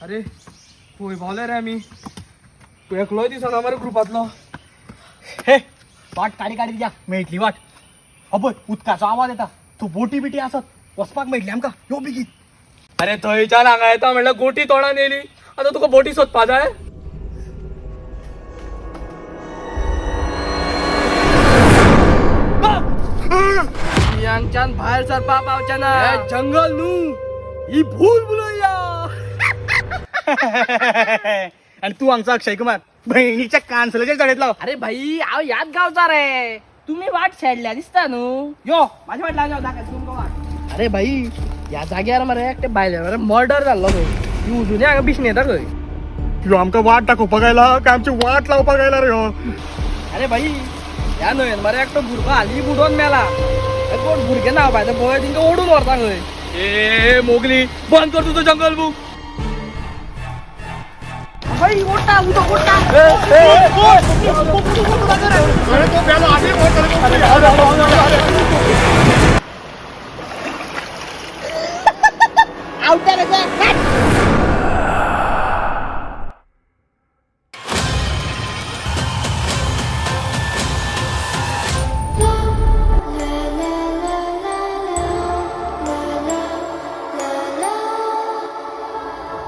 अरे खंय पावले रे आमी? एकलोय दिसना मरे ग्रुपांतलो. हे, वाट काडी काडी या, मेळटली वाट. अबय, उदकाचो आवाज येता. तूं बोटी बिटी आसत, वचपाक मेळटली आमकां. यो बेगीन. अरे, थंयच्यान हांगा येता म्हणल्यार गोटी तोंडान येयली. आतां तुका बोटी सोदपा जाय. हांगच्यान भायर सरपा पावचे ना. जंगल न्हू, ही भूल भुलैया. आणि तू आमचा अक्षय कुमार, बहिणीच्या कान्सलाच्या चढेतलो. अरे भाई, हांव ह्याच गांवचा रे. तुम्ही वाट शेडल्या दिसता न्हू. यो, माझी वाट लागल्या, दाखय तुमकां वाट. अरे भाई, ह्या जाग्यार मरे एकटे बायले मरे मर्डर जाल्लो खंय. ती अजुनूय हांगा बिशनेता खंय. ह्यो आमकां वाट दाखोवपाक आयला काय आमची वाट लावपाक आयला रे ह्यो? अरे भाई, ह्या न्हंयेन मरे एकटो भुरगो हाली बुडोन मेला. हे कोण भुरगे न्हांवपा येता पळय, तेंकां ओडून व्हरता खंय. ए मोगली, बंद कर तुझं जंगल बुक. भाई, ओडटा, उदक ओडटा. अरे, तो मेला.